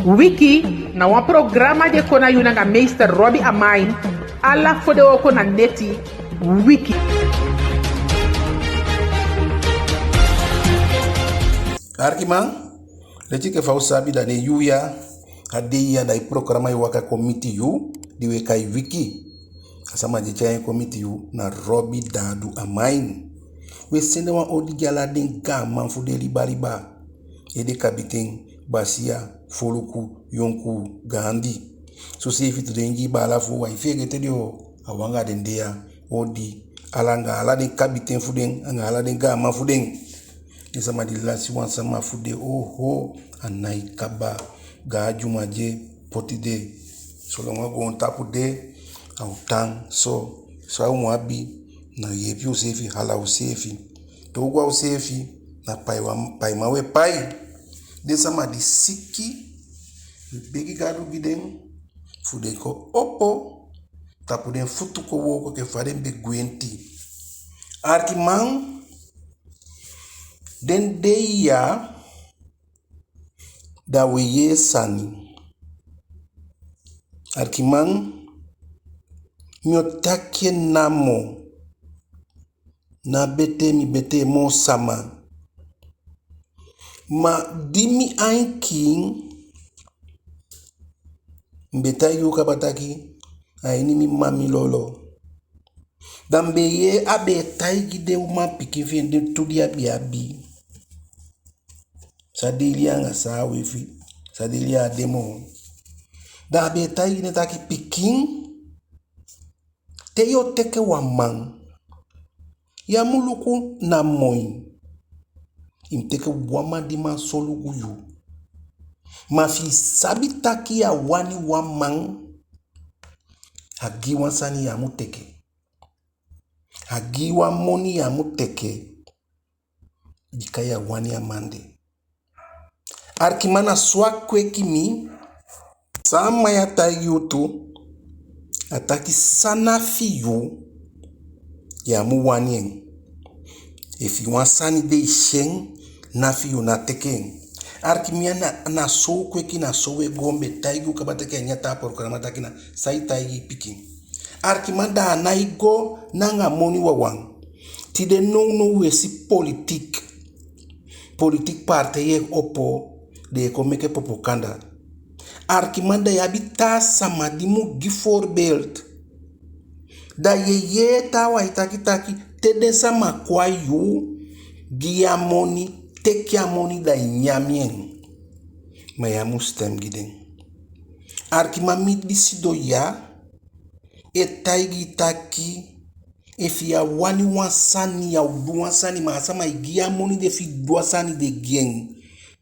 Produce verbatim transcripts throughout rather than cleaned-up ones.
Wiki na wan programa di e kon na yu nanga meester Robbie Amain, ala fodewooko na neti. Wiki. Arkiman, leti enke fa u sabi, da den yuu ya, a dei ya, da i programa e waka kon miti yu, di u e kai Wiki. A sama di e tyai en kon miti yu na Robbie Dadu Amain. U e sende wan odi gi ala den gaaman fu den liba liba. Ede kabiten, basiya, foluku, yonkuu, gaandi. Soseefi tu den Ingii baala fu u, u á e feegete den o, a u anga den de ya, odi, ala anga ala den kabiten fu den, anga ala den gaaman fu den. Den sama di lasi wan sama fu den, oho, a nái kaba. Gaan dyuman di e poti de. Solanga goontapu de, a o tan so. San u mu abi, na yeepi useefi, hala useefi. Te u go a useefi, na paiwan, paiman u e pai. Den sama di siki, u e begi Gadu gi den, fu den kon opo tapu den futu kon wooko enke fa den be gwenti. Arkiman, den dei ya, da u e yee sani. Arkiman, mi o taki en namo. Ná betee mi betee moo sama. Ma di mi ain kiin, mi be taigi u kaba taki, a ini mi mma mi lolo. Da mi be yee a be e taigi den umanpikin fi en, den tu di a be abi. San den e lei anga san a wefi, san den e lei a á de moo. Da a be e taigi den taki pikin, te yu o teke wan man, yu á mu luku na moi. I mu teke wan man di man solugu yu. Ma fi i sabi taki yu á wani wan man, a gi wan sani yu á mu teke. A gi wan moni yu á mu teke. Bika yu á wani a man de. Arkiman, na so a kweki mi. San a man ya taigi u tu, a taki san ná fi yu, yu á mu wani en. Efu wan sani de i si en ná fi yu, ná teke en. Arkiman, na, na so u kweki, na so u e go, mi be taigi u kaba taki a ini a taa programa taki na san i taigi i pikin. Arkiman, da a nái go nanga moni wawan. Tide nownow u e si politiek. Politiek partij e opo, den e kon meke popokanda. Arkiman, da i abi taa sama di mu gi voorbeeld. Da yu e yee taawan e taki taki, te den sama kon a yu, gi yu a moni, teke a moni da i nyan en. Ma yu á mu stem gi den. Arkiman, mi di sidon ya, e taigi i taki, efu yu á wani wan sani, yu á o du wan sani, ma a sama e gi yu a moni de fi i du a sani de gi en,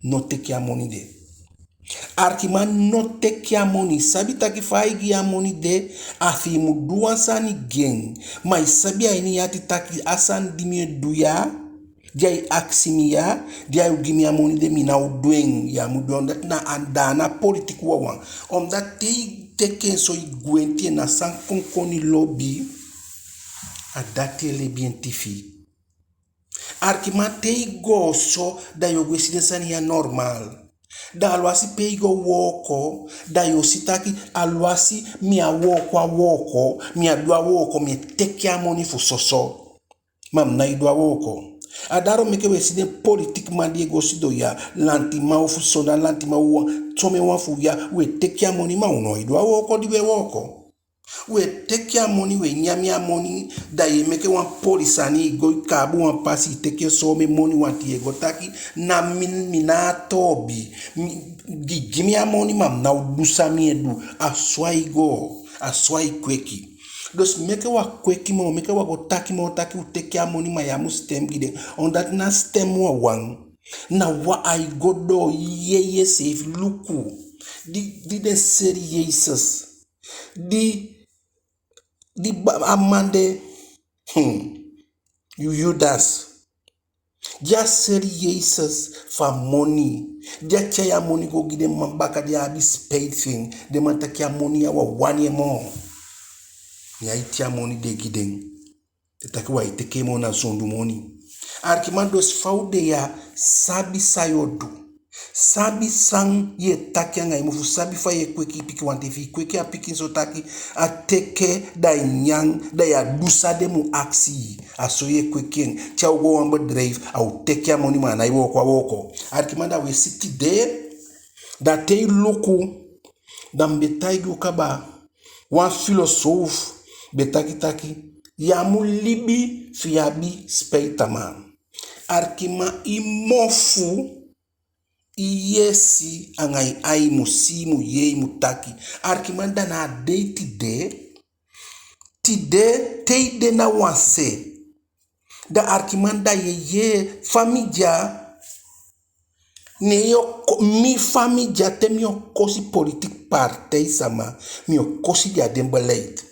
no teke a moni de. Arkiman, no teke a moni. Sabi taki fa ai gi yu a moni de, a fi i mu du wan sani gi en. Ma i sabi a ini yu ati taki a sani di mi e du ya, di ai akisi mi ya, di ai gi mi a moni de, mi ná o du en, yu á mu du en. Dati na a, da a ná politiek wawan. Omdat te i teke en so, i gwenti en, na san konkoni lobi, a dati e lebi en tifi. Arkiman, te i go so, da yu o go e si den sani ya normaal. Da alwasi pe i go wooko, da yu o si taki alwasi mi á wooko a wooko, mi á du a wooko, mi e teke a moni fu soso. Ma mi nái du a wooko. A dati o meke u e si den politiekman di e go sidon ya, lantiman ofu sondee lantiman, u wan, somen wan fu u ya, u e teke a moni, ma u nái du a wooko di u e wooko. U e teke a moni, u e nyan a moni, da yu e meke wan poli sani, i go i kaabu wan pasi, i teke somen moni, wanten yu e go taki, na mi, mi ná a toobi, mi, gi, gi mi a moni, ma mi ná o du san mi e du, a so ai go, a so ai kweki. Dus meke u á kweki moo, meke u á go taki moo taki u teke a moni ma yu á mu stem gi den. Omdat ná stem wawan. Na wan ai go doo, yeye seefi luku. Di, di den seli Yesus. Di, di ba, a man de, hmm, Yu, Yudas. Di a seli Yesus fu a moni, di a tyai a moni go gi den man baka, di a abi spijt fi en, den man taki a moni ya u á wani en moo. Ne ai tya a moni de gi den. Den taki u á e teke en moo, na sondu moni. Arkiman, dus fa u de ya, sabi san yu o du. Sabi san yu e taki anga yu mofu, sabi fa yu e kweki yu pikin. Want efu yu kweki a pikin so taki a teke, da i nyan, da yu á du san den mu akisi yu. A so yu e kweki en. Te a o go wan bedrijf, a o teke a moni, ma a nái wooko a wooko. Arkiman, da u e si tide, da te i luku, da mi be taigi u kaba, wan filosoof be taki taki, yu á mu libi fi yu abi spijt, man. Arkiman, i mofu, i yesi anga i ain mu si, i mu yee, i mu taki. Arkiman, da na a dei tide, tide te i de na wan se, da arkiman, da yu e yee fa mi de ya, ne yu o ko-, mi fa mi de ya, te mi o kosi politiki partij sama, mi o kosi den a den beleid.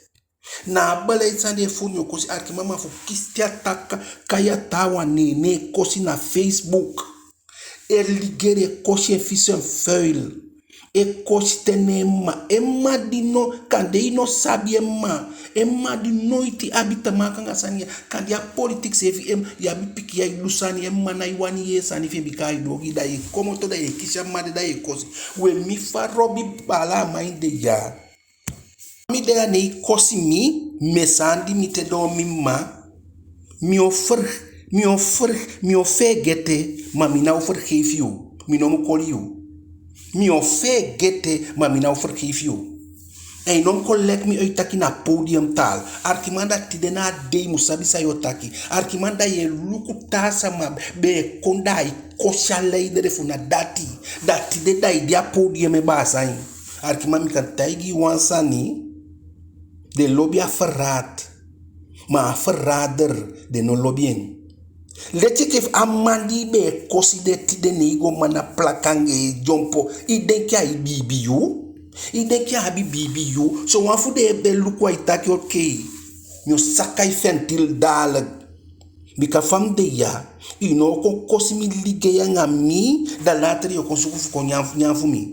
Na a beleid san den e voer mi o kosi, arkiman, ma fu kisi te a taki kai a taawan nen, ne e kosi na Facebook. E ligeri, e kosi en vies en vuil. E kosi te na en mma. En mma di no, kande i no sabi en mma. En mma di noiti abi te maken anga sani ya. Kande a politiki seefi, en, yu abi pikin ya, i du sani, en mma nái wani yee sani fi en bika ai du ogii, da yu e komoto, da yu e kisi a mma de, da yu e kosi. We, mi fa Robi, baala, a man de ya. Mi de ya, ne i kosi mi, mi e saandi mi te doo mi mma, mi o fer-, mi o fer-, mi o feegete, ma mi ná o fergeifi yu. Mi no mu koli yu. Mi o feegete, ma mi ná o fergeifi yu. En i no mu kon leg mi uit taki na podiumtaal. Arkiman, da tide na a dei i mu sabi san yu o taki. Arkiman, da yu e luku taa sama be e kon, da ai kosi a leider fu na dati. Da tide da i de a podium e baasa en. Arkiman, mi kan taigi yu wan sani. Den lobi a verraad, ma a verrader den no lobi en. Leti enke fu a man di i be e kosi de, tide ne i go man na plaka anga en dyompo. I denki ai biibi yu? I denki a abi biibi yu? Sowan fu den e be luku, ai taki: okei, mi o saka i ventiel dadelijk. Bika fa mi de ya, i no o kon kosi mi, ligei anga mi, da later yu o kon suku fu kon nyan, nyan fu mi.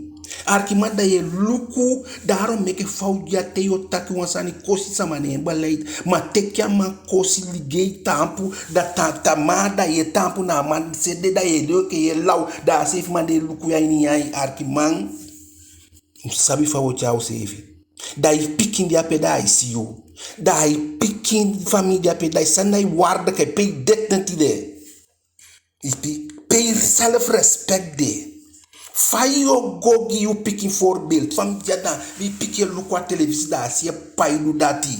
Arkiman, da yu e luku, daarom meke fa u de ya, te yu o taki wan sani, kosi sama na en beleid, ma teke a man kosi, ligei, taampu, da ta-, tamaa da yu e taampu na a man se de, da yu e du enke yu e law, da a seefi man de e luku yu a ini yu ain. Arkiman, u sabi fa u o tyai useefi. Da i pikin de ape, da ai si yu. Da i pikin, famii de ape, da i san na i waardigheid, pe i dignity de. I pi-, pe i zelfrespect de. Fa yu o go gi yu pikin voorbeeld? Famii de ya, da i pikin e luku a telefisi, da a si yu e pai du dati.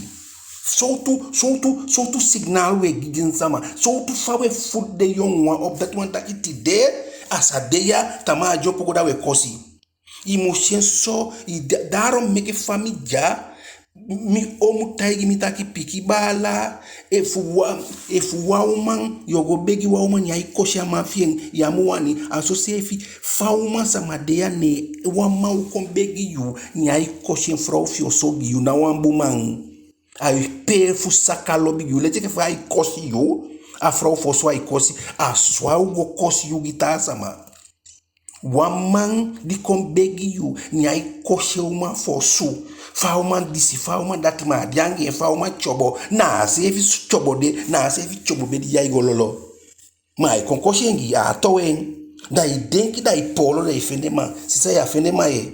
Sowtu, sowtu, sowtu signaal u e gi den sama? Sowtu fa u e voed den yonguwan op? Dati wani taki tide, a sa de ya, tamaa a dyompo go, da u e kosi. I mu si en so, i da-, daarom meke famii de ya, mi o mu taigi mi taki: pikin baala, efu wan, efu wan uman, yu o go begi wan uman, ne ai kosi a man fi en, yu á mu wani. A soseefi, fa uman sama de ya, ne wan man o kon begi yu, ne ai kosi en frow fi osu gi yu, na wan bun man. Ai pee fu saka lobi gi yu. Leti enke fa ai kosi yu, a frow fu osu ai kosi, a so a o go kosi yu gi taa sama. Wan man di kon begi yu, ne ai kosi en uman fu osu. Fa a uman disi, fa a uman dati, ma a de anga en, fa a uman tyobo, na a seefi tyobo de, na a seefi tyobo bedi ya i go lolo. Ma ai kon kosi en gi yu, a á towe en. Da i denki, da i poolo, da i fende man. Sisa, yu á fende man, ye.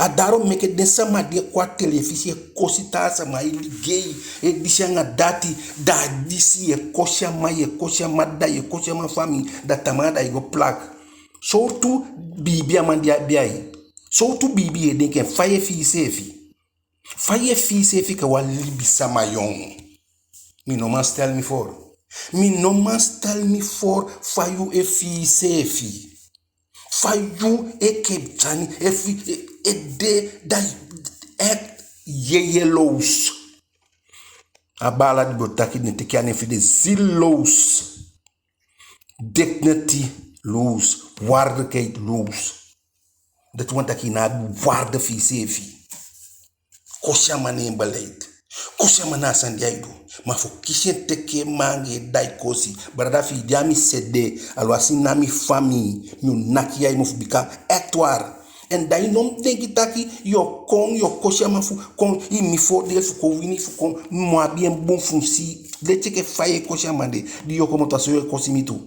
A daarom meke den sama di e kon a telefisi e kosi taa sama, e ligei, e disi anga dati, da disi, yu e kosi a man, yu e kosi a man dda, yu e kosi a man famii, da tamaa da i go plak. Sowtu biibi a man de abi a yu? Sowtu biibi yu e denki en? Fa yu e fii iseefi? Fa yu e fii iseefi enke wan libisama, yon? Mi no man stel mi voor. Mi no man stel mi voor fa yu e fii iseefi. Fa yu enke sani e fii, e, e de, da yu echt yeyeloos. A baala di be o taki, den teke a nen fi den, zielloos. Dignity loos, waardigheid loos. Dati wani taki i ná abi waarde fi iseefi. Kosi a man na en beleid. Kosi a man na a sani di ai du. Ma fu kisi en, teke en mma anga en dda e kosi. Brada, fi i de a mi se de, aluwasi na mi famii, mi o naki yu a i mofu, bika echt waar. En da i no mu denki taki yu o kon, yu o kosi a man fu kon, in mi voordeel, fu kon wini, fu kon, mi mu abi en bun fu mi si. Leti enke fa yu e kosi a man de, di yu o komoto, a so yu e kosi mi tu.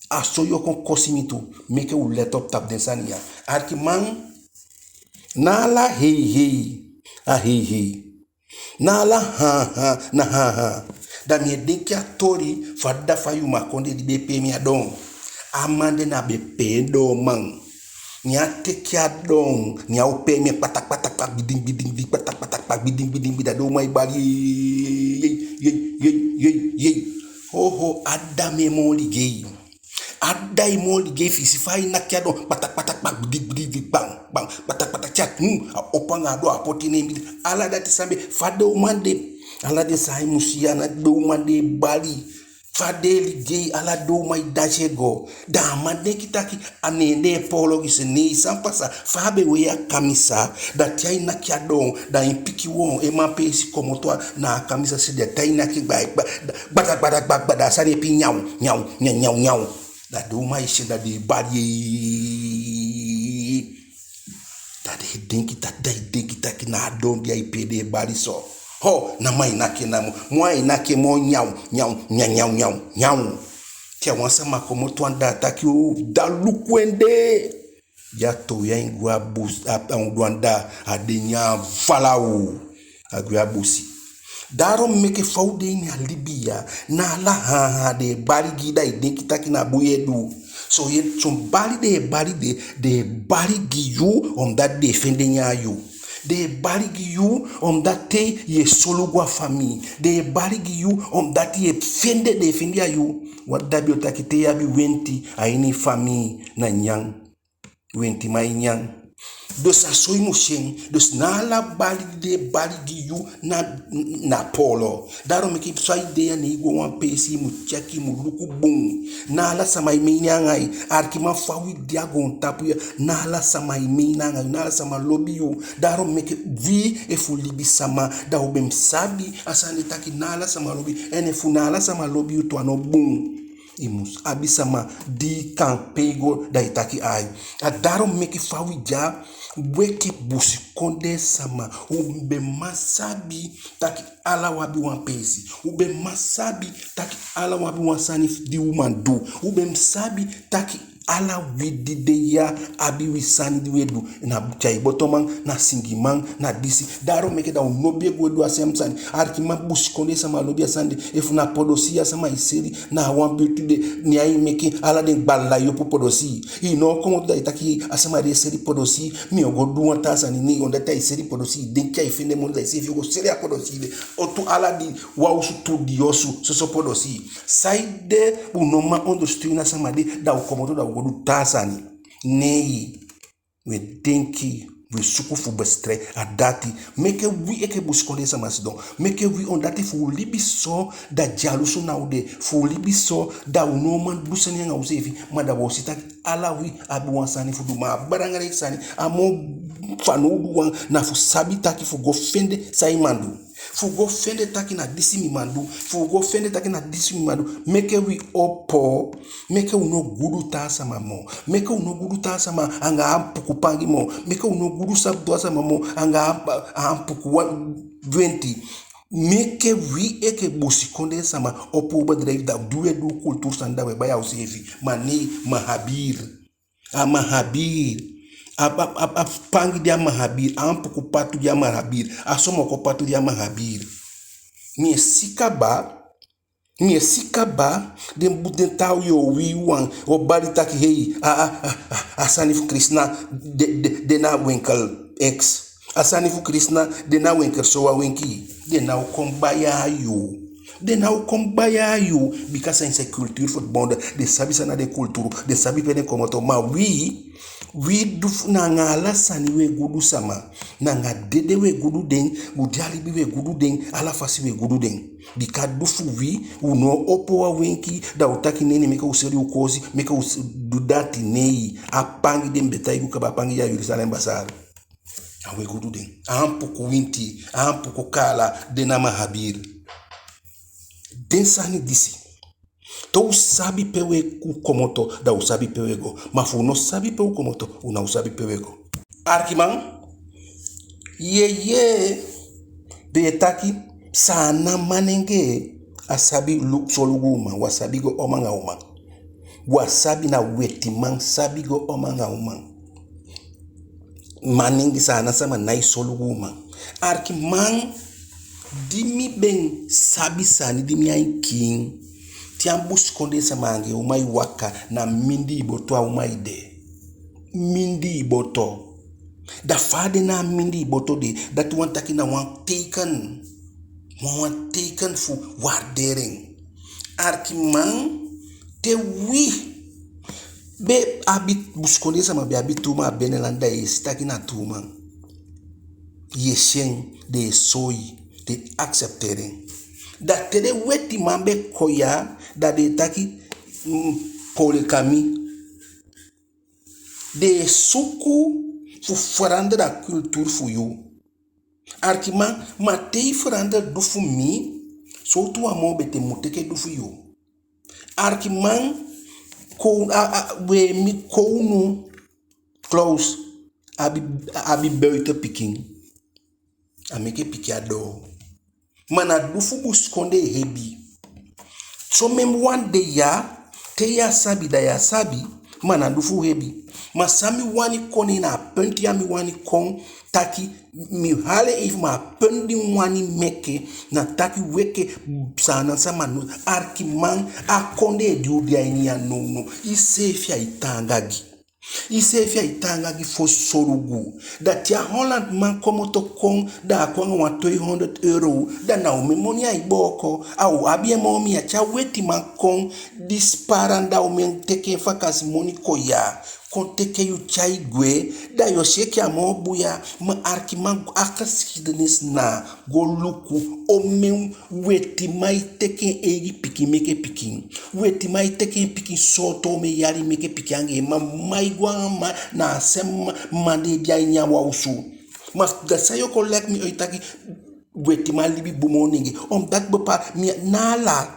A so yu o kon kosi mi tu. Meke u let op tapu den sani ya. Arkiman, na ala heihei a heihei. Na ala haha na haha. Da mi e denki a toli fu a dda fu a Yuma Kondee di be e pee mi a doon. A man de na be pee doonman. Ne a teke a doon, ne a o pee mi en kpata kpata kpa, gbidin gbidin gbidin, kpata kpata kpa, gbidin gbidin gbidin, da den uman e bali yei yei yei yei yei. Ho ho, a dda mi e moo ligei. A dda e moo ligei fi i si fa ai naki a doon, kpata kpata kpa, gbidin gbidin gbidin, kpan kpan, kpata kpata, tya, hmm, a opo anga a doon, a poti en na en bidi. Ala dati san be, fa den uman de, ala den san i mu si ya, na den uman de e bali. Fa den e ligei, ala den uman e dansi e go. Da a man denki taki a neen den e poolo gi se. Nei, san pasa? Fa a be wei a kamisa, da te ai naki a doon, da en pikin woon, en manpeesi komoto a, na a kamisa se, da te ai naki gba gba, gbada gbada gba gba, da a sani e pii nyaw nyaw nyaw nyaw nyaw. Da den uman e si en, da den e bali yei. Da den e denki taki, da i denki taki na a doon di ai pee den e bali so. Ho, na man e naki en namo. Moo ai naki en moo, nyaw nyaw nyaw nyaw nyaw nyaw. Te a wan sama komoto anda, a taki: "O, da luku en de." Di a towe, ai gwe a busi, a, a wan anda, a de nyan falaw. A gwe a busi. Daarom meke fa u de ini a libi ya, na ala haha den e bali gi i, da i denki taki na bun yu e du. So yu e, son bali den e bali de, den e bali gi yu omdat den e fende nyan a yu. Den e bali gi yu omdat te yu e solugu a famii. Den e bali gi yu omdat yu e fende, den e fende a yu. Wan dda be o taki te yu abi wenti a ini famii, na nyan. Wentiman e nyan. Dus a so i mu si en. Dus na ala bali di den e bali gi yu na, na poolo. Daarom meke fa i de ya, ne i go a wan peesi, i mu tyeki, i mu luku bun. Na ala sama e meini anga i. Arkiman, fa wi de a goontapu ya, na ala sama e meini anga i, na ala sama lobi yu. Daarom meke wi, efu libisama, da u be mu sabi a sani de taki na ala sama lobi. En efu na ala sama lobi yu tu, a no bun. I mu abi sama di i kan, pe i go da i taki ai. A daarom meke fa wi de ya, wi enke busikondee sama, u be mu sabi taki ala u abi wan peesi. U be mu sabi taki ala u abi wan sani di u man du. U be mu sabi taki ala wi di de ya abi wi sani di u e du. Na tyai botoman, na singiman, na disi. Daarom meke da u no be e go e du a sem sani. Arkiman, busikondee sama lobi a sani de. Efu na podosii a sama e seli, na a wan buurt de, ne ai meke ala den gbalai opo podosii. I no o komoto da i taki a sama di e seli podosii, mi o go du wan taa sani. Nei, omdat ai seli podosii, i denki ai fende moni, da iseefi o go seli a podosii de. O tu, ala di wan osu, tu di osu, soso podosii. Saide u no man ondersteun a sama de, da u komoto da u go du taa sani? Nei. Wi e denki, wi e suku fu bestrijd a dati. Meke wi enke busikondee sama sidon. Meke wi, omdat fu u libi so, da dyalusu na u de. Fu u libi so, da u no o man du sani anga useefi. Ma da wi o si taki ala wi abi wan sani fu du. Ma a belangrijk sani, a moo fanowdu wan, na fu sabi taki fu go fende san i man du. Fu go fende taki na disi mi man du. Fu go fende taki na disi mi man du. Meke wi opo. Meke u no gudu taa sama moo. Meke u no gudu taa sama anga a ampuku pangi moo. Meke u no gudu sabi du a sama moo anga a, a ampuku wan, wenti. Meke wi enke busikondee sama opo u bedrijf, da di u e du kulturu sani, da u e bai a useefi. Ma nei, mahabir. A mahabir. A, a, a, a pangi de a mahabir. A ampuku patu de a mahabir. A somoko patu de a mahabir. Mi e si kaba, mi e si kaba, den bu-, den taawan, yu o wii wan, o bali taki hei, a, a, a, a, a sani fu Krisna de, de, de na winkel X. A sani fu Krisna de na winkel so, a wenki. Den ná o kon bai a yu. Den ná o kon bai a yu, bika a sani, a cultuur verbonden. Den sabi san na den kulturu, den sabi pe den komoto. Ma wi, wi du fu, na anga ala sani wi e gudu sama. Na anga dede wi e gudu den, u de a libi wi e gudu den, ala fasi wi e gudu den. Bika du fu wi, u no o opo a wenki, da u taki neen, meke u seli u koosi, meke u s-, du dati. Nei, a pangi, den be taigi u kaba, a pangi de a Jerusalem Bazaar. A wi e gudu den. A ampuku winti, a ampuku kaala, de na mahabir. Den sani disi. Te u sabi pe u e, u komoto, da u sabi pe u e go. Ma fu u no sabi pe u komoto, u ná o sabi pe u e go. Arkiman, yeye, den e taki, Saanan manengee á sabi lu-, solugu uman, u á sabi go omen anga uman. Wi á sabi, na wetiman sabi go om anga uman. Manenge, Saanan sama nái solugu uman. Arkiman, di mi be sabi sani, di mi ain kiin, te a busikondee sama anga en uman e waka, na mindii boto a uman e de. Mindii boto. Da fa a de na a mindii boto de, dati wani taki na wan teken. Wan, wan teken fu waardering. Arkiman, te wi be abi, busikondee sama be abi tu uman a binnenland, da yu e si taki na tu uman. Yu e si en, den e soi, den e accepteer en. Da te den wetiman be kon ya, da den e taki, mm, polygamie. Den e suku fu verander a cultuur fu yu. Arkiman, ma te i verander du fu mi, sowtu wan moo betee mu teke du fu yu? Arkiman, kon, a, a, we mi kownu Klaus abi, abi buiten pikin. A meke pikin a doo. Ma na du fu busikondee hebi. Somen wan de ya, te yu á sabi, da yu á sabi, ma na du fu hebi. Ma san mi wani kon, ne na a punti ya mi wani kon, taki mi hali en efu, ma a punti di mi wani meke, na taki wi enke Saanan sama no, arkiman, a kondee di u de a ini ya nownow, iseefi ai taanga gi. Iseefi ai taanga gi fosi solugu. Da te a Holland man komoto kon, da a kon anga wan tweehonderd euro, da na omen moni ai booko. A o abi en moo mi ya. Te a wetiman kon, di spaar anda omen, teke en vakansi moni kon ya, kon teke yu tyai gwe, da yu o si enke a moo bun ya. Ma arkiman, a geschiedenis na go luku, omen wetiman e teke en eigi pikin meke pikin. Wetiman e teke en pikin sooto omen yali meke pikin anga en. Ma man e go anga man, na a seefi man, man di e de a ini a wan osu. Ma da san yu o kon leki mi e taki wetiman libi bun moo nenge? Omdat bepaalde, mi, na ala,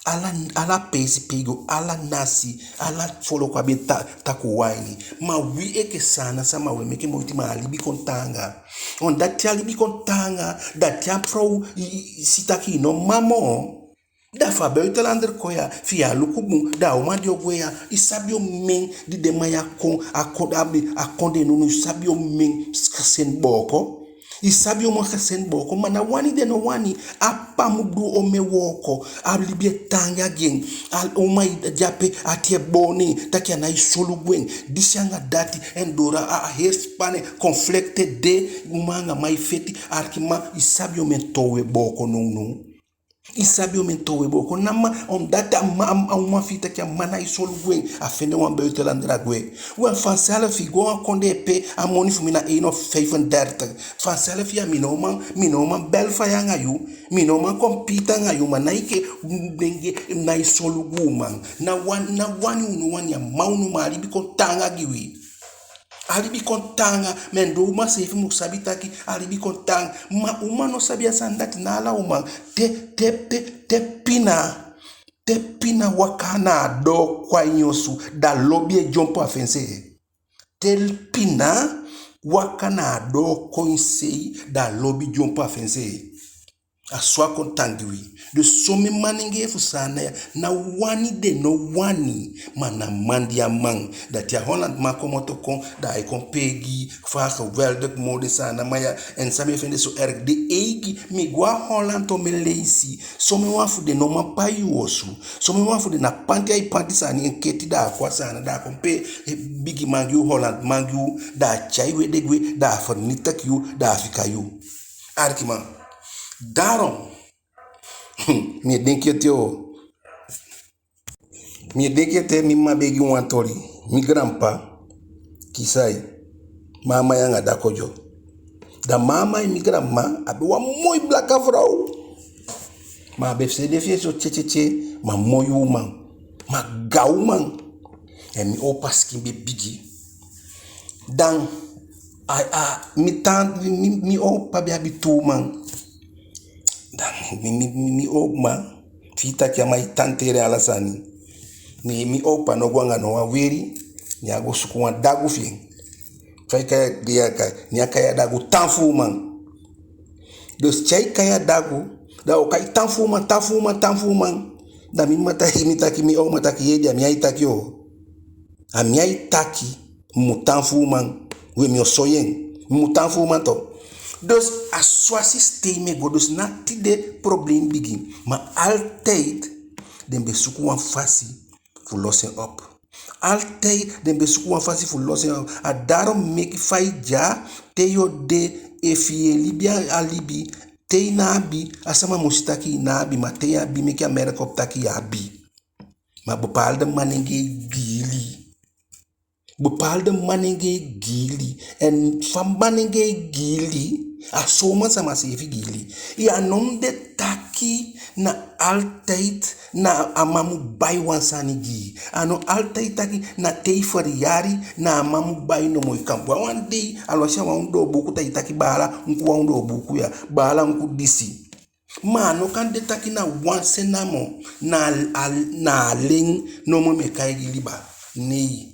ala, ala peesi pe i go, ala nasi, ala foluku abi en ta, takuu wan a ini. Ma wi enke Saanan sama, we meke moiti, ma a libi kon taanga. Omdat te a libi kon taanga, da te a frow i, i, i si taki i no man moo, da fa buitenlander kon ya, fi yu á luku bun, da a uman di o gwe ya. I sabi omen di den man ya kon, a kon, abi, a kondee nownow, i sabi omen gezin booko? I sabi omen gezin booko? Ma ná wani den no wani. A papa mu du omen wooko, a libi e taanga gi en. A uman e de ape, ati e boon en, taki a nái solugu en, disi anga dati, en doo a, a heri span en, conflict e de, uman anga man e feti. Arkiman, i sabi omen toow e booko nownow? I sabi omen toow e booko? Na man, omdat a man, a, a uman fii taki a man nái solugu en, a fende wan buitenlander, a gwe. We, vanzelf i go a wan kondee pe a moni fu mi na één of vijfendertig. Vanzelf ya, mi no man, mi no man bel faya anga yu. Mi no man compete anga yu, ma na enke nenge nái solugu uman. Ná wan, ná wani u no wani, a man u no man, a libi kon taanga gi wi. A libi kon taanga, ma en doo uman seefi mu sabi taki a libi kon taanga. Ma uman no sabi a sani dati, na ala uman. Te, te, te, te pina, te pina waka na a doo kon a ini osu, da lobi e dyompo a fensee. Te pina waka na a doo kon a ini sei, da lobi dyompo a fensee. A so a kon tan gi wi. Dus somen manengee fu Saanan ya, ná wani den no wani, ma na man di a man. Da te a Holland man komoto kon, da ai kon pee gi i fa geweldig moo den Saanan man ya, en san mi e fende so erg, den eigi. Mi go a Holland omen leisi, somen wan fu den no man pai yu osu. Somen wan fu den na panti ai panti sani en keti, da a kon a Saanan, da a kon pee, eh, bigiman gi u, Holland man gi u, da a tyai wi ede gwe, da a vernietig yu, da a fika yu. Arkiman, daarom, mi e denki ete o. Mi e denki ete, mi mma be gi mi wan toli. Mi gaanpa, Kisai, Maamai anga Dakodyo. Da Maamai, mi gaanmma, a be wan moi blaka frow. Ma a be fu se de fi en so tye tye tye, ma moi uman. Ma gaan uman. En mi opa sikin be bigi. Dan, a, a, mi tan, mi, mi, mi opa be abi tu uman. Dan, mi, mi, mi, mi opa, fi i taki a man e tan tere ala sani. Ne mi opa no go anga no wan weli, ne a go suku wan dagu fi en. Fa i kai, di a kai, ne a kai a dagu tan fu uman. Dus te ai kai a dagu, da a o kai tan fu uman, tan fu uman, tan fu uman. Da mi mma taigi mi taki, mi ouma taki, yee, di a mi ai taki o. A mi ai taki, mi mu tan fu uman. We, mi o soi en. Mi mu tan fu uman tu. Dus a so a systeem e go. Dus ná tide problem bigin. Ma altijd den be suku wan fasi fu los en op. Altijd den be suku wan fasi fu los en op. A daarom meke fa i de ya, te yu o de, efu yu e libi a libi, te i ná abi, a sama mu si taki i ná abi, ma te i abi, meke a merk op taki i abi. Ma bepaalde manengee e giili. Bepaalde manengee e giili. En fa manengee e giili, a so uman sama seefi giili. Ya no mu de taki na altijd na a man mu bai wan sani gi i. A no altijd taki na te i feryari na a man mu bai nomo. I kan go a wan dei, alwasi a wan ondoo buuku, da i taki, baala, luku wan ondoo buuku ya, baala, luku disi. Ma a no kan de taki na wan se namo, na a, na a len nomo mi e kai gi liba. Nei.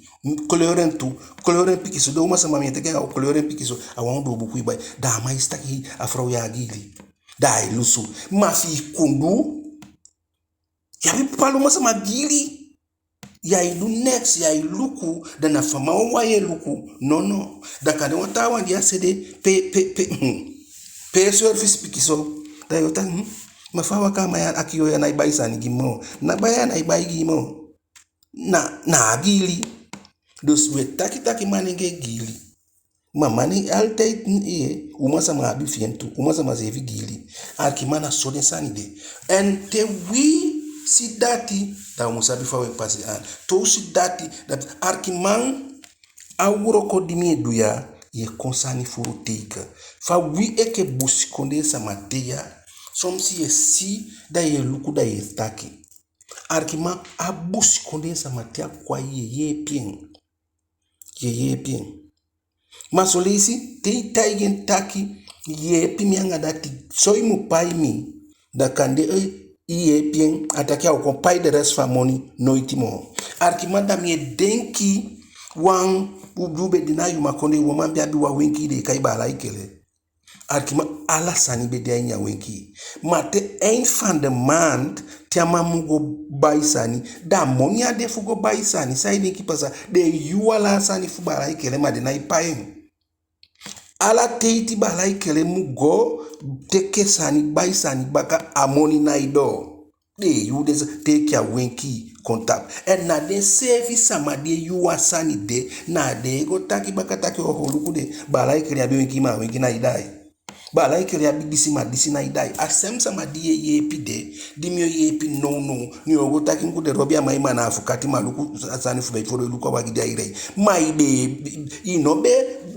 Kleur en tu, kleur en pikinso. Den uman sama mi e taki, a o kleur en pikinso, a wan ondoo buuku i bai. Da a man e si taki a frow ya giili. Da ai lusu. Ma fi i kon du, yu abi bepaalde uman sama giili. Yu ai du neks, yu ai luku, da na fu a man wawan yu e luku. No, no. Da kande wan taawan di a se de, pe, pe, pe, hmm. Pe service pikinso. Da yu o taki, hmm. Ma fa a waka, a man ya, a kiyoo ya nái bai sani gi mi moo. Na bai a nái bai gi mi moo. Na, na a giili. Dus we taki taki manengee giili. Ma manengee altijd, eh, uman sama abi fi en tu, uman sama seefi giili. Arkiman, na so den sani de. En te wi si dati, da u mu sabi fa we pasi aan. Te u si dati, dati, arkiman, a wooko di mi e du ya, yu e kon sani fuu teiken. Fa wi enke busikondee sama de ya, soms yu e si, da yu e luku, da yu e taki. Arkiman, a busikondee sama, te a kon a yu, yu e yeepi en. Yu e yeepi en. Ma son leisi, te i taigi en taki, yeepi mi anga dati, so i mu pai mi, da kande, eh, i yeepi en, a taki a o kon pai de rest fu a moni, noiti moo. Arkiman, da mi e denki wan, u, u be de na Yuma Kondee, wan man be abi wan wenkii den e kai Baala Ikele. Arkiman, ala sani be de a ini a wenkii. Ma te eind van de maand, te a man mu go bai sani, da a moni á de fu go bai sani. San i denki pasa? Den yuu ala a sani fu Baala Ikele, ma den nái pai en. Ala teiti Baala Ikele mu go teke sani, bai sani baka, a moni nái doo. Den e yuu den sa, te enke a wenkii kon tapu. En na denseefi sama di e yuu a sani de, na den e go taki baka taki, oho, luku de, Baala Ikele abi wenkii, ma a wenkii nái daai. Baala Ikele abi disi, ma disi nái daai. A sem sama di yu e yeepi de, di mi o yeepi nownow, ne yu o go taki, luku de, Robi, a man, i man na afukati, ma luku a sani fu mi, i fu luku a wagi di ai rei. Ma i be, i no be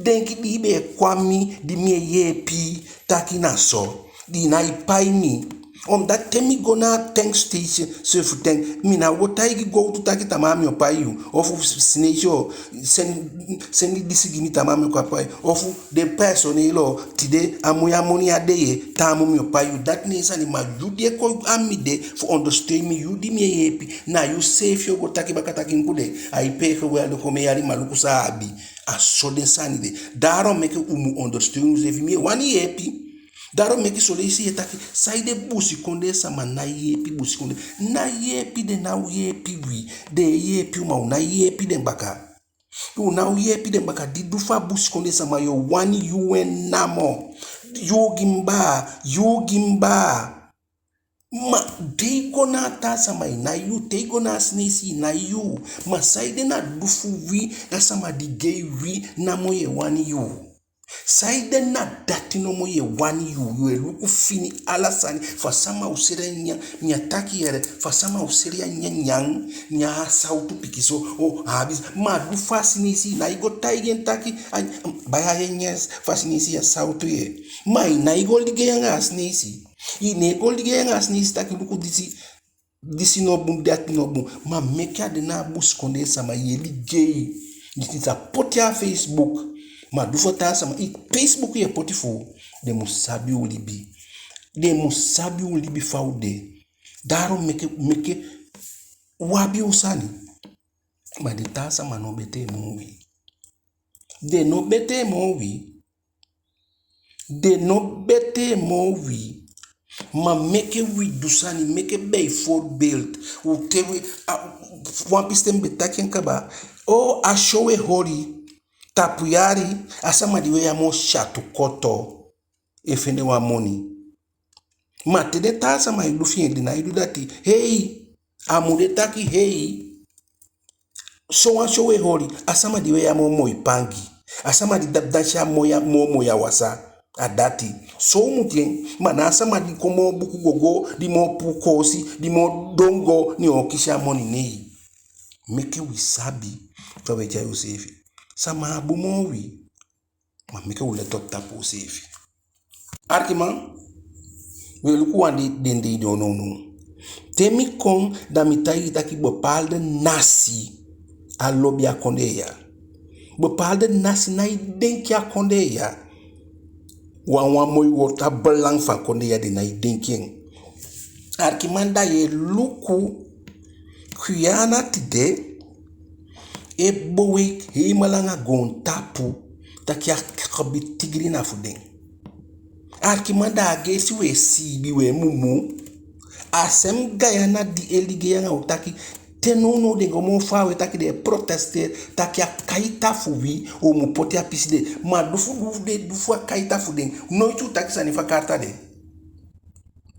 denki di i be kon a mi, di mi e yeepi, taki na so, di i nái pai mi. Omdat te mi go na a tankstation, seefi tank, mi ná o go taigi gowtu taki tamaa mi o pai yu, ofu Sineisi o seni, seni disi gi mi tamaa mi o kon pai, ofu den personeel o, tide a moni, a moni á de ye, tamaa mi o pai yu. Dati ná en sani. Ma yu di e kon a mi de fu ondersteun mi, yu di mi e yeepi, na yu seefi o go taki baka taki, luku de, ai pee, we, a de kon mi yali, ma luku san a abi. A so den sani de. Daarom meke u mu ondersteun useefi. Mi e wani yeepi. Daarom meke son leisi yu e taki, saide busikondee sama nái yeepi busikondee? Nái yeepi, den ná o yeepi wi. Den e yeepi u, ma u nái yeepi den baka. U ná o yeepi den baka. Di du fu a busikondee sama, yu o wani yu en namo. Yu gi mi baa, yu gi mi baa. Ma te i go na a taa sama, i nái yuu. Te i go na a Sineisi, i nái yuu. Ma saide na du fu wi, a sama di gei wi, namo yu e wani yuu? Saide na dati nomo yu e wani yuu? Yu e luku fini ala sani, fu a sama o seli a nyanyan, mi á taki yee, fu a sama o seli a nyanyan, nyan a sawtu pikinso, o a abi. Ma du fu a Sineisi, i nái go taigi en taki, ai, baya, a nyanyan fu a Sineisi ya sawtu ye. Ma i nái go ligei anga a Sineisi. I nái go ligei anga a Sineisi taki luku disi, disi no bun, dati no bun. Ma meke a de na a busikondee sama, yu e ligei. Disi sa poti a Facebook. Ma du fu a taa sama, i Facebook yu e poti fu u. Den mu sabi u libi. Den mu sabi u libi fa u de. Daarom meke, meke u abi u sani. Ma den taa sama no betee moo wi. Den no betee moo wi. Den no betee moo wi. Ma meke wi du sani, meke bijvoorbeeld, u te wi, a, wan pisten be taki en kaba, o, a syow e holi, tapu yali, a sama di wei a moo syatu koto e fende wan moni. Ma te den taa sama e du fi en, den nái du dati. Hei, a mu de taki hei, sowan syow e holi, a sama di wei a moo moi pangi, a sama di da-, dansi a moi a, moo moi awasa, a dati. So u mu du en, ma ná a sama di kon moo buku gogo, di moo puu koosi, di moo dongo, ne o kisi a moni, nei. Meke wi sabi fa wi e tyai useefi. Sama á bun moo wi. Ma meke u let op tapu useefi. Arkiman, we luku wan dei, den dei di u de nownow. Te mi kon, da mi taigi taki bepaalde nasi á lobi a kondee ya. Bepaalde nasi nái denki a kondee ya. Wan, wan moi wowtu, a belang fu a kondee ya den nái denki en. Arkiman, da yu e luku Guyana tide, e bow e heimel anga goontapu, taki a gebied Tigri na fu den. Arkiman, da a geesi u e siibi, u e mumu. A sem Guyana di e ligei anga u taki, te nownow den go moo faawe taki den e protesteer, taki a kaita fu wi, u mu poti a pisi de. Ma du fu, du fu den, du fu a kaita fu den, noiti u taki sani fu a kaita de.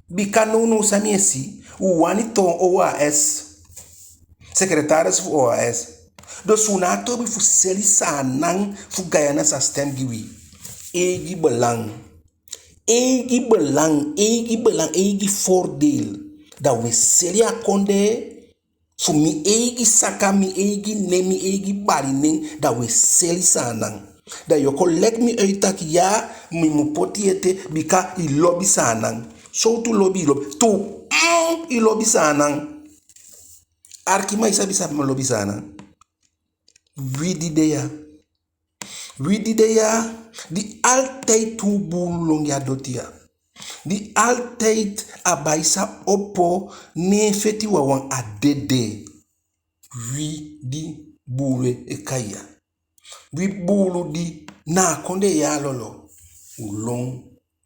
Bika nownow san mi e si, u wani toon O A S, secretaris fu O A S. Dus u na a toobi fu seli Saanan fu Guyana sa stem gi wi. Eigi belang. Eigi belang, eigi belang, eigi voordeel. Da u e seli a kondee fu mi eigi saka, mi eigi nen, mi eigi bali nen, da u e seli Saanan. Da yu o kon leg mi uit taki ya, mi mu poti ete, bika i lobi Saanan. Sowtu lobi i lobi? Tu, mm, i lobi Saanan. Arkiman, i sabi san mi lobi Saanan? Wi di de ya. Wi di de ya, di altijd u buulu lon gi a doti ya. Di altijd a bai sa opo, ne en feti wawan, a dede. Wi di buulu e kai ya. Wi buulu di na a kondee ya a lolo. U lon,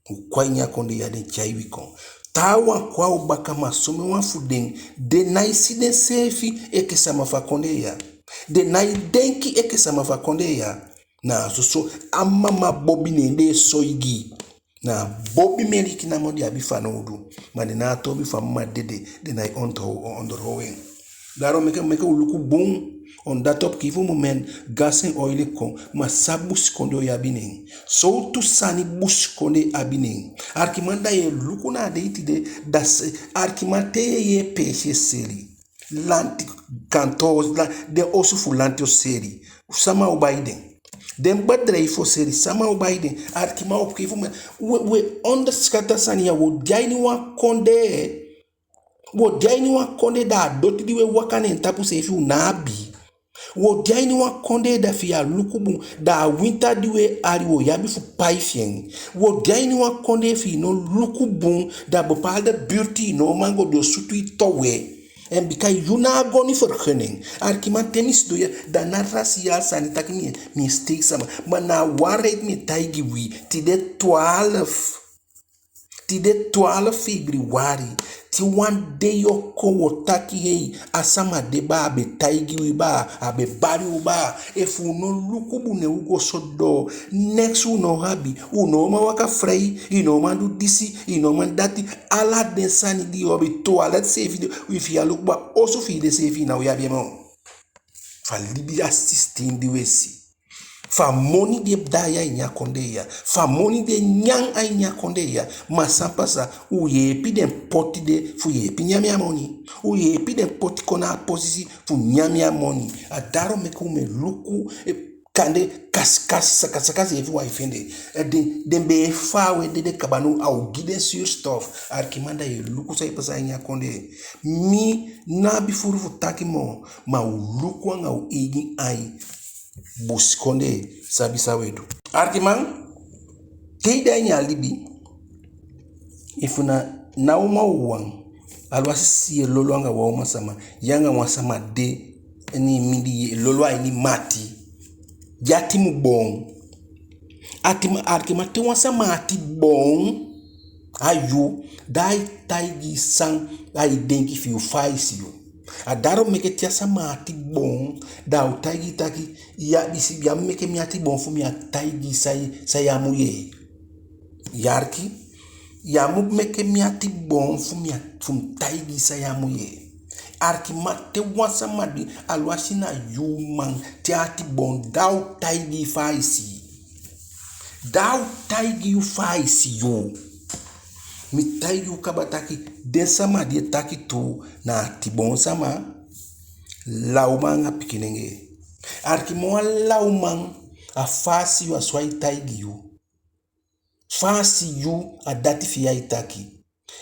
u kon a ini a kondee ya, den tyai wi kon. Taawan kon a u baka, ma somen wan fu den, den nái si denseefi enke sama fu a kondee ya. Den nái denki enke sama fu a kondee ya. Na soso a mama bobi ne den e soigi. Na a bobi meliki namo den abi fanowdu. Ma den na a toobi fu a mama dede, den nái onderhow-, onderhow en. Daarom meke, meke u luku bun. On dati op gegeven moment, gas en oil e kon, ma san busikondee o abi ne en? Sowtu sani busikondee abi ne en? Arkiman, da yu e luku na a dei tide, da se, arkiman, te yu e yee peesi e seli. Lanti kantoo, la-, den osu fu lanti o seli. Sama o bai den? Den bedrijf o seli. Sama o bai den? Arkiman, op gegeven moment, we, we onderschat a sani ya, wo de a ini wan kondee. Wo de a ini wan kondee, da a doti di we waka ne en tapu seefi u ná abi. Wo de a ini wan kondee, da fi yu á luku bun, da a winta di we ali, wo abi fu pai fi en. Wo de a ini wan kondee, fi yu no luku bun, da bepaalde buurt yu no o man go, den o sutu yu towe. En bika yu ná a goni vergunning. Arkiman, te mi sidon ya, da ná rasiaal sani taki mi e, mi e steek sama. Ma na a waarheid mi e taigi wi. Tide twaalf. Tide twaalf februari. Te wan dei o kon wo taki hei, a sama de baa, a be taigi wi baa, a be bali u baa. Efu u no luku bun, ne u go so doo. Neks u no o abi. U no o man waka frei, i no o man du disi, i no o man dati. Ala den sani di yu abi, toilet seefi de, efi yu á luku bun, a osu fi yu de seefi i ná o abi en moo. Fu a libi, a systeem di we si. Fu a moni di e daai a ini a kondee ya. Fu a moni di e nyan a ini a kondee ya. Ma san pasa, u yeepi den poti de fu yeepi nyan mi a moni. U yeepi den poti kon na a posisi fu nyan mi a moni. A daarom meke u mu e luku, eh, kande kasi kasi, saka saka seefi u á e fende. Eh, den, den be e faawe dede kaba, now a o gi den zuurstof. Arkiman, da yu e luku san e pasa a ini a kondee. Mi ná abi furu fu taki moo, ma u luku anga u eigi ain. Busikondee sabi san we du. Arkiman, te i de a ini a libi, efu na, na uman wawan, aluwasi i e lolo anga wan uman sama, yu anga wan sama de, a ini i mindii, i e lolo a ini mati, i ati mu boon. Arkiman, arkiman, te wan sama ati boon, A yu, da ai taigi i san ai denki fi yu, fa ai si yu. A dati o meke te a sama ati boon, da a o taigi i taki, ya, i si, ya mu meke mi ati boon fu mi á taigi i san, san ya mu yee. Yu aliki? Ya mu meke mi ati boon fu mi á, fu mi taigi i san ya mu yee. Aliki, ma te wan sama di, alwasi na yu uman, te a ati boon, da a o taigi i fa ai si i. Da a o taigi yu fa ai si yu. Mi taigi u kaba taki, den sama di e taki tuu na atiboon sama, lawman anga pikinengee. Aliki, ma wan lawman, a fa a si yu, a so ai taigi yu. Fa a si yu, a dati fi yu ai taki.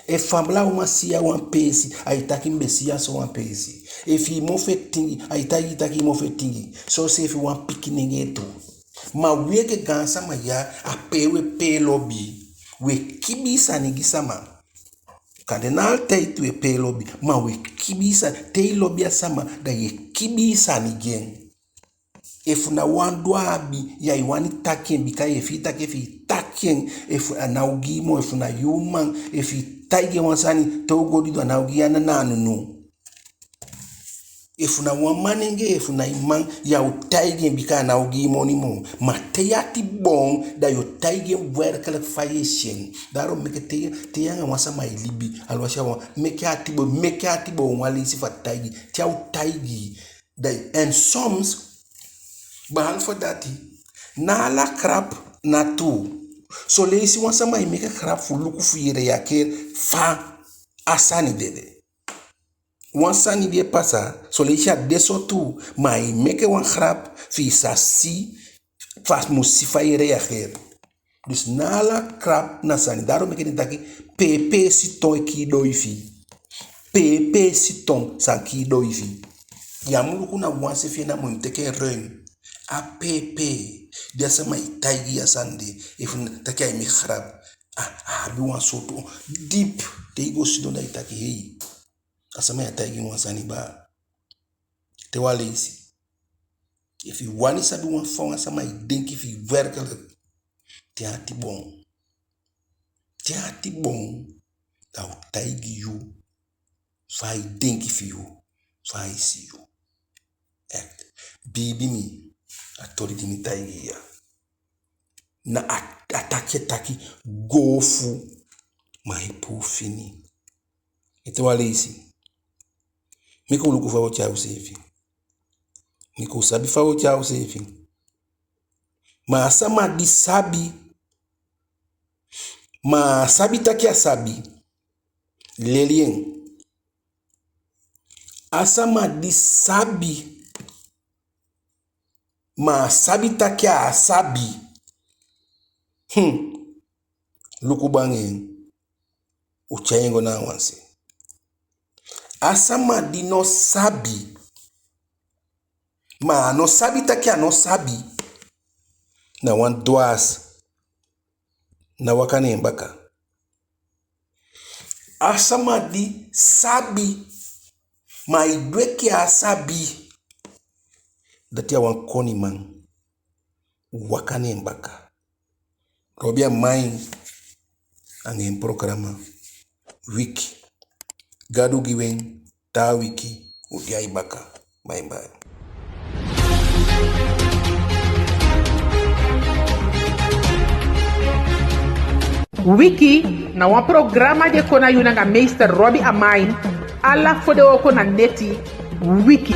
Efu a lawman si yu a wan peesi, ai taki mi be si yu a sowan peesi. Efu i mofu e tingi, ai taigi i taki i mofu e tingi. Soseefi wan pikinengee tu. Ma wi enke gaansama ya, a pe u e pee lobi, u e kibii sani gi sama. Kande na altijd u e pee lobi, ma u e kibii sani. Te i lobi a sama, da yu e kibii sani gi en. Efu na wan doo a abi, ya e wani taki en, bika yu e fii taki efu i taki en, efu a ná o gi i moo, efu na yu uman, efu i taigi en wan sani, te u go didon a ná o gi i ana na a nunu. Efu na wan manengee, efu na i man, ya o taigi en bika a ná o gi i moni moo. Ma te yu ati boon, da yu o taigi en werkelijk fa yu e si en. Dati o meke te, te yu anga wan sama e libi, alwasi a wan, meke a ati boon, meke a ati boon wan leisi fu a taigi, te a o taigi i. Da, en soms, behalve dati, ná ala grap na tuu. Son leisi wan sama e meke grap fu luku fu i reageer fa a sani de de. Wan sani di e pasa, son leisi a de so tuu, ma ai meke wan grap fi i sa si fa, mu si fa i reageer. Dus ná ala grap na sani. Dati o meke den taki, peepee siton e kii doifi. Peepee siton sa kii doifi. Ya mu luku na wan se fi en namo, i mu teke en ruim. A peepee di a sama e taigi i a sani de, efu na taki ai meke grap, a, a abi wan sowtu diep. Te i go sidon da i taki, hei. A sama ya taigi mi wan sani baa. Te wan leisi, efu i wani sabi wan fa wan sama e denki fi i werkelijk, te a ati boon. Te a ati boon, da a o taigi yu fa ai denki fi yu, fa ai si yu. Echt. Biibi mi, a toli di mi taigi i ya. Na a, a taki e taki goofu, ma ai puu fini. Ete wan leisi. Meke u luku fa u o tyai useefi. Meke u sabi fa u o tyai useefi. Ma a sama di sabi, ma a sabi taki a sabi, leli en. A sama di sabi, ma a sabi taki a á sabi, hmm, luku bun anga en, u tyai en go na a wan se. A sama di no sabi, ma a no sabi taki a no sabi, na wan dwaas, ná waka na en baka. A sama di sabi, ma ai du enke a á sabi, dati a wan koniman, waka na en baka. Robi Amain anga en programa Wiki. Gadu gi u en, taa wiki u de a i baka. Bye bye. Wiki na wan programa di e kon na yu nanga meester Robi Amain, ala fodewooko na neti. Wiki.